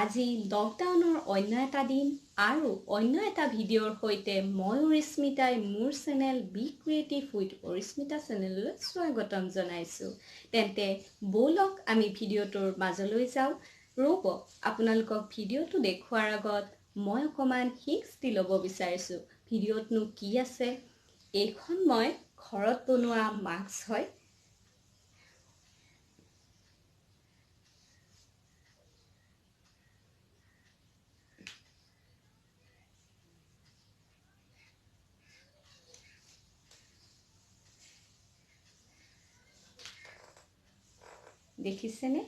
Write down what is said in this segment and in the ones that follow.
আজি লকডাউনৰ অন্য এটা দিন আৰু অন্য এটা ভিডিঅ'ৰ সৈতে মই অৰিস্মিতাই মোৰ channel be creative with Arismita চেনেললৈ স্বাগতম জনাইছোঁ। তেন্তে ব'লক আমি ভিডিঅ'টোৰ মাজলৈ যাওঁ। ৰ'ব, আপোনালোকক ভিডিঅ'টো দেখুওৱাৰ আগত মই অকণমান হিংস দি ল'ব বিচাৰিছোঁ। ভিডিঅ'তনো কি আছে? এইখন মই ঘৰত বনোৱা মাস্ক হয়। দেখিছেনে?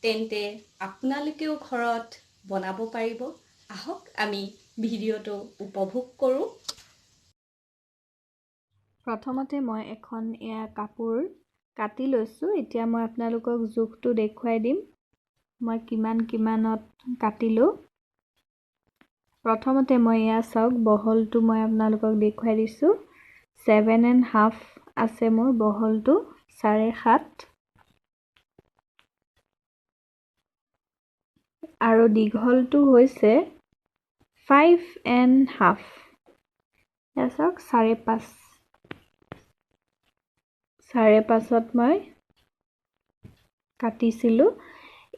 তেন্তে আপোনালোকেও ঘৰত বনাব পাৰিব। আহক আমি ভিডিঅ'টো উপভোগ কৰোঁ। প্ৰথমতে মই এখন এয়া কাপোৰ কাটি লৈছোঁ। এতিয়া মই আপোনালোকক জোখটো দেখুৱাই দিম, মই কিমান কিমানত কাটিলোঁ। প্ৰথমতে মই এয়া চাওক, বহলটো মই আপোনালোকক দেখুৱাই দিছোঁ। 7.5 আছে মোৰ বহলটো, 7.5, আৰু দীঘলটো হৈছে 5.5। এয়া চাওক, 5.5, 5.5ত মই কাটিছিলোঁ।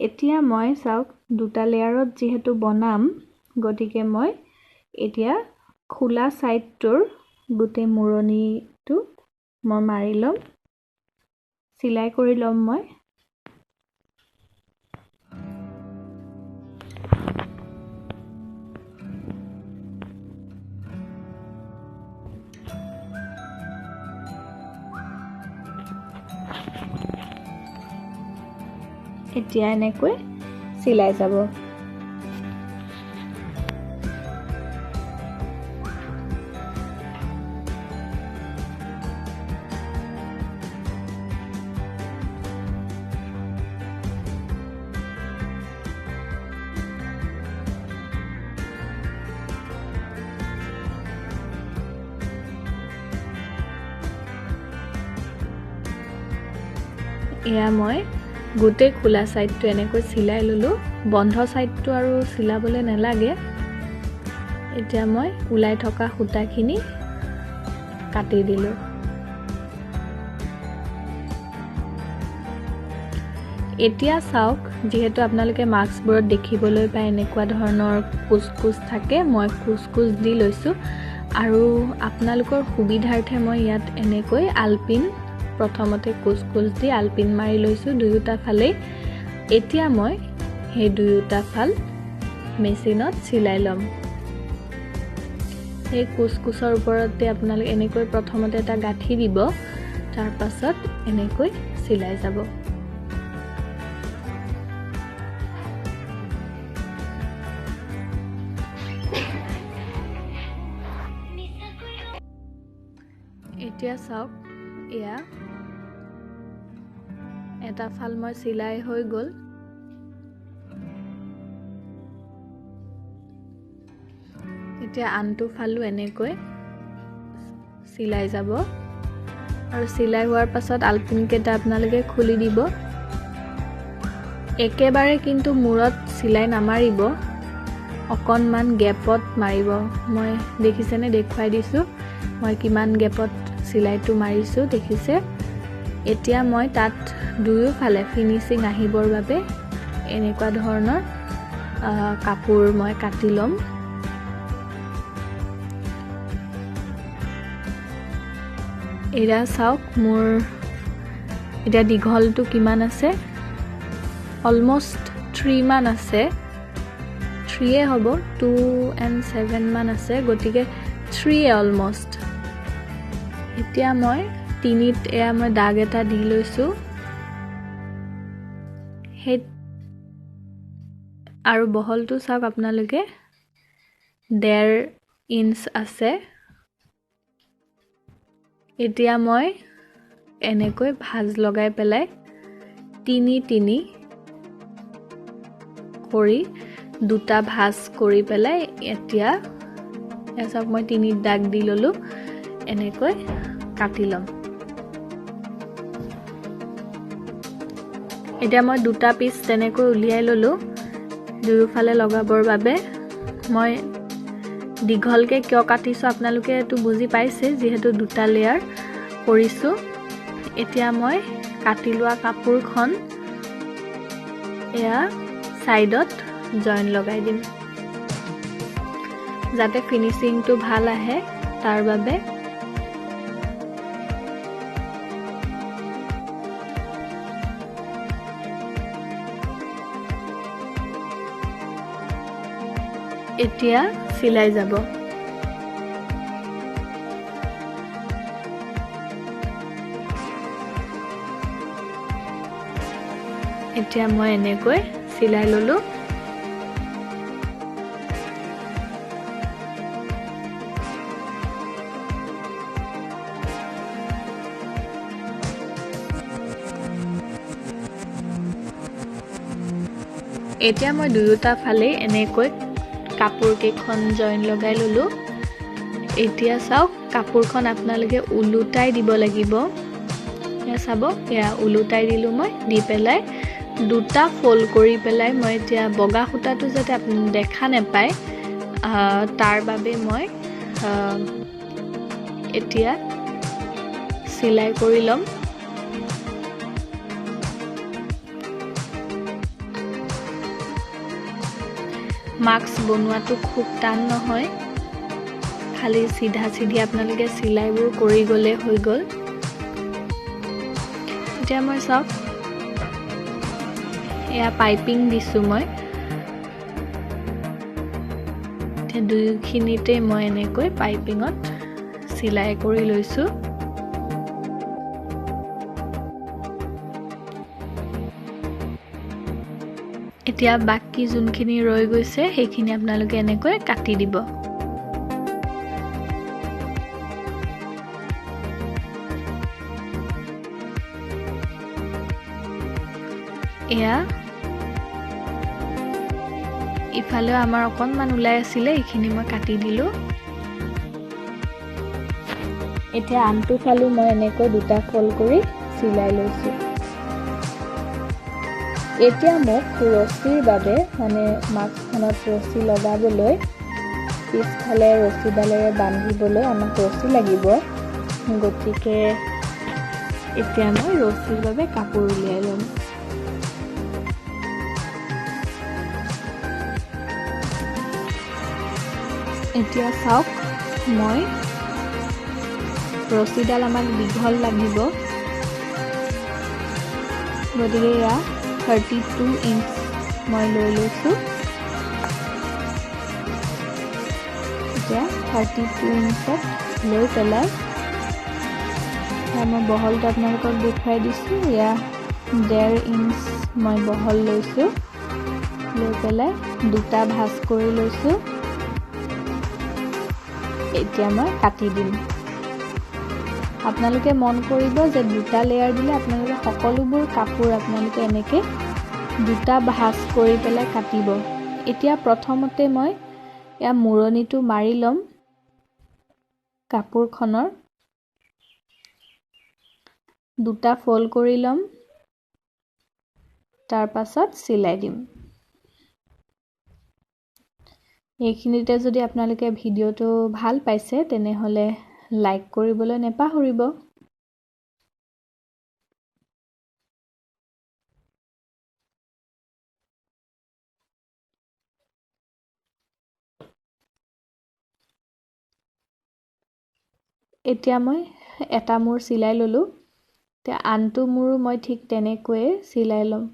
এতিয়া মই চাওক, দুটা লেয়াৰত যিহেতু বনাম, গতিকে মই এতিয়া খোলা ছাইডটোৰ গোটেই মূৰণিটো মই মাৰি ল'ম, চিলাই কৰি ল'ম মই। এতিয়া এনেকৈ চিলাই যাব। এয়া মই গোটেই খোলা ছাইডটো এনেকৈ চিলাই ল'লোঁ। বন্ধ ছাইডটো আৰু চিলাবলৈ নালাগে। এতিয়া মই ওলাই থকা সূতাখিনি কাটি দিলোঁ। এতিয়া চাওক, যিহেতু আপোনালোকে মাস্কবোৰত দেখিবলৈ পায় এনেকুৱা ধৰণৰ কোচ কোচ থাকে, মই কোচ কোচ দি লৈছোঁ। আৰু আপোনালোকৰ সুবিধাৰ্থে মই ইয়াত এনেকৈ আলপিন প্ৰথমতে কোচ কোচ দি আলপিন মাৰি লৈছোঁ দুয়োটা ফালেই। এতিয়া মই সেই দুয়োটা ফাল মেচিনত চিলাই ল'ম। সেই কোচ কোচৰ ওপৰতে আপোনালোকে এনেকৈ প্ৰথমতে এটা গাঁঠি দিব, তাৰপাছত এনেকৈ চিলাই যাব। এতিয়া চাওক, এয়া এটা ফাল মই চিলাই হৈ গ'ল। এতিয়া আনটো ফালো এনেকৈ চিলাই যাব। আৰু চিলাই হোৱাৰ পাছত আলপিনকেইটা আপোনালোকে খুলি দিব। একেবাৰে কিন্তু মূৰত চিলাই নামাৰিব, অকণমান গেপত মাৰিব। মই দেখিছেনে, দেখুৱাই দিছোঁ মই কিমান গেপত চিলাইটো মাৰিছোঁ, দেখিছে? এতিয়া মই তাত দুয়োফালে ফিনিচিং আহিবৰ বাবে এনেকুৱা ধৰণৰ কাপোৰ মই কাটি ল'ম। এয়া চাওক, মোৰ এতিয়া দীঘলটো কিমান আছে, অলমষ্ট 3 মান আছে, 3 হ'ব, 2 and 7 মান আছে, গতিকে 3 অলমষ্ট। এতিয়া মই 3ত এয়া মই দাগ এটা দি লৈছোঁ। সেই আৰু বহলটো চাওক আপোনালোকে, 1.5 ইঞ্চ আছে। এতিয়া মই এনেকৈ ভাঁজ লগাই পেলাই 3 3 কৰি দুটা ভাঁজ কৰি পেলাই এতিয়া চাওক মই 3ত দাগ দি ল'লোঁ, এনেকৈ কাটি ল'ম। এতিয়া মই দুটা পিচ তেনেকৈ উলিয়াই ল'লোঁ। দুয়োফালে লগাবৰ বাবে। মই দীঘলকৈ কিয় কাটিছোঁ আপোনালোকে এইটো বুজি পাইছে, যিহেতু দুটা লেয়াৰ কৰিছোঁ। এতিয়া মই কাটি লোৱা কাপোৰখন এয়া ছাইডত জইন লগাই দিম, যাতে ফিনিচিংটো ভাল আহে তাৰ বাবে। এতিয়া চিলাই যাব। এতিয়া মই এনেকৈ চিলাই ললো। এতিয়া মই দুয়োটা ফালেই এনেকৈ কাপোৰ কেইখন জইন লগাই ললো। এতিয়া চাওক কাপোৰখন আপোনালোকে ওলোটাই দিব লাগিব। এয়া চাব, এয়া ওলোটাই দিলোঁ মই, দি পেলাই দুটা ফ'ল্ড কৰি পেলাই মই এতিয়া বগা সূতাটো যাতে আপুনি দেখা নাপায় তাৰ বাবে মই এতিয়া চিলাই কৰি ল'ম। মাস্ক বনোৱাটো খুব টান নহয়, খালি চিধা চিধি আপোনালোকে চিলাইবোৰ কৰি গ'লে হৈ গ'ল। এতিয়া মই চাওক এয়া পাইপিং দিছোঁ মই। এতিয়া দুয়োখিনিতে মই এনেকৈ পাইপিঙত চিলাই কৰি লৈছোঁ। এতিয়া বাকী যোনখিনি ৰৈ গৈছে সেইখিনি আপোনালোকে এনেকৈ কাটি দিব। এয়া ইফালেও আমাৰ অকণমান ওলাই আছিলে, এইখিনি মই কাটি দিলোঁ। এতিয়া আনটো ফালো মই এনেকৈ দুটা ফ'ল্ড কৰি চিলাই লৈছোঁ। এতিয়া মোক ৰছীৰ বাবে, মানে মাস্কখনত ৰছী লগাবলৈ, পিছফালে ৰছীডালেৰে বান্ধিবলৈ আমাক ৰছী লাগিব। গতিকে এতিয়া মই ৰছীৰ বাবে কাপোৰ উলিয়াই ল'ম। এতিয়া চাওক মই ৰছীডাল আমাক দীঘল লাগিব, গতিকে এয়া 32 ইঞ্চ মই লৈ লৈছোঁ। এতিয়া 32 ইঞ্চত লৈ পেলাই মই বহলটো আপোনালোকক দেখুৱাই দিছোঁ। এয়া 1.5 ইঞ্চ মই বহল লৈছোঁ, লৈ পেলাই দুটা ভাঁজ কৰি লৈছোঁ। এতিয়া মই কাটি দিম। আপোনালোকে মন কৰিব যে দুটা লেয়াৰ দিলে আপোনালোকে সকলোবোৰ কাপোৰ আপোনালোকে এনেকৈ দুটা ভাঁজ কৰি পেলাই কাটিব। এতিয়া প্ৰথমতে মই এয়া মূৰণিটো মাৰি ল'ম কাপোৰখনৰ, দুটা ফ'ল্ড কৰি ল'ম, তাৰ পাছত চিলাই দিম। এইখিনিতে যদি আপোনালোকে ভিডিঅ'টো ভাল পাইছে তেনেহ'লে লাইক কৰিবলৈ নেপাহৰিব। এতিয়া মই এটা মূৰ চিলাই ল'লোঁ, এতিয়া আনটো মূৰো মই ঠিক তেনেকৈয়ে চিলাই ল'ম।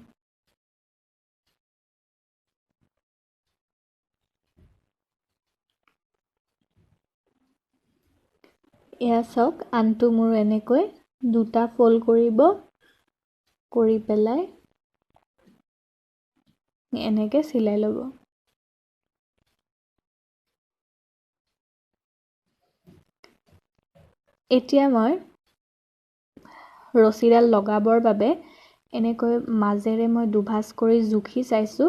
এয়া চাওক আনটো মূৰ এনেকৈ দুটা ফ'ল্ড কৰিব, কৰি পেলাই এনেকৈ চিলাই ল'ব। এতিয়া মই ৰছীডাল লগাবৰ বাবে এনেকৈ মাজেৰে মই দুভাঁজ কৰি জুখি চাইছোঁ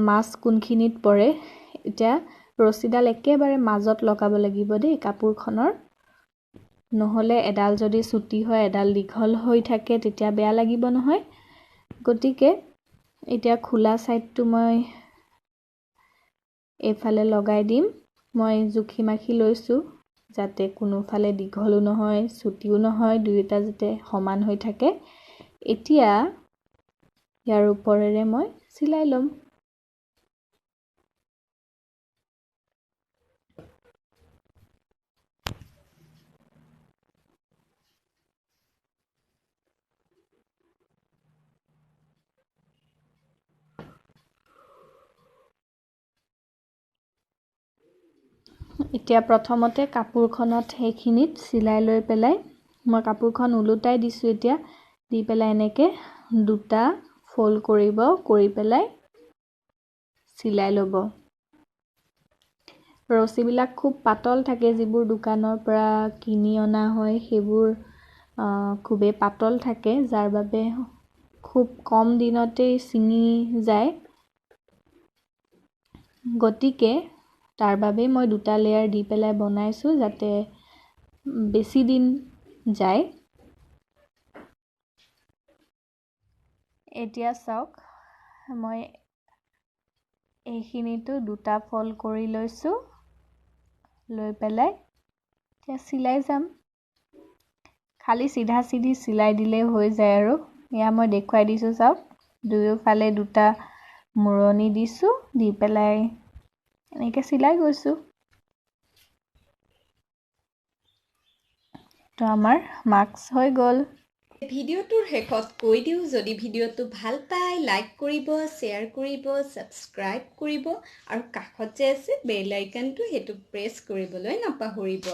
মাজ কোনখিনিত পৰে। এতিয়া ৰছীডাল একেবাৰে মাজত লগাব লাগিব দেই কাপোৰখনৰ, নহ'লে এডাল যদি চুটি হয় এডাল দীঘল হৈ থাকে তেতিয়া বেয়া লাগিব নহয়। গতিকে এতিয়া খোলা ছাইডটো মই এইফালে লগাই দিম। মই জুখি মাখি লৈছোঁ যাতে কোনোফালে দীঘলো নহয় চুটিও নহয়, দুয়োটা যাতে সমান হৈ থাকে। এতিয়া ইয়াৰ ওপৰেৰে মই চিলাই ল'ম। এতিয়া প্ৰথমতে কাপোৰখনত সেইখিনিত চিলাই লৈ পেলাই মই কাপোৰখন ওলোটাই দিছোঁ। এতিয়া দি পেলাই এনেকৈ দুটা ফ'ল্ড কৰিব, কৰি পেলাই চিলাই ল'ব। ৰছীবিলাক খুব পাতল থাকে, যিবোৰ দোকানৰ পৰা কিনি অনা হয় সেইবোৰ খুবেই পাতল থাকে, যাৰ বাবে খুব কম দিনতেই ছিঙি যায়। গতিকে তাৰ বাবেই মই দুটা লেয়াৰ দি পেলাই বনাইছোঁ যাতে বেছি দিন যায়। এতিয়া চাওক মই এইখিনিতো দুটা ফল্ড কৰি লৈছোঁ, লৈ পেলাই এতিয়া চিলাই যাম। খালি চিধা চিধি চিলাই দিলেই হৈ যায় আৰু। এয়া মই দেখুৱাই দিছোঁ, চাওক দুয়োফালে দুটা মূৰণি দিছোঁ, দি পেলাই এনেকৈ চিলাই গৈছোঁ। তো আমাৰ মাস্ক হৈ গ'ল। ভিডিঅ'টোৰ শেষত কৈ দিওঁ, যদি ভিডিঅ'টো ভাল পায় লাইক কৰিব, শ্বেয়াৰ কৰিব, ছাবস্ক্ৰাইব কৰিব আৰু কাষত যে আছে বেল আইকনটো সেইটো প্ৰেছ কৰিবলৈ নাপাহৰিব।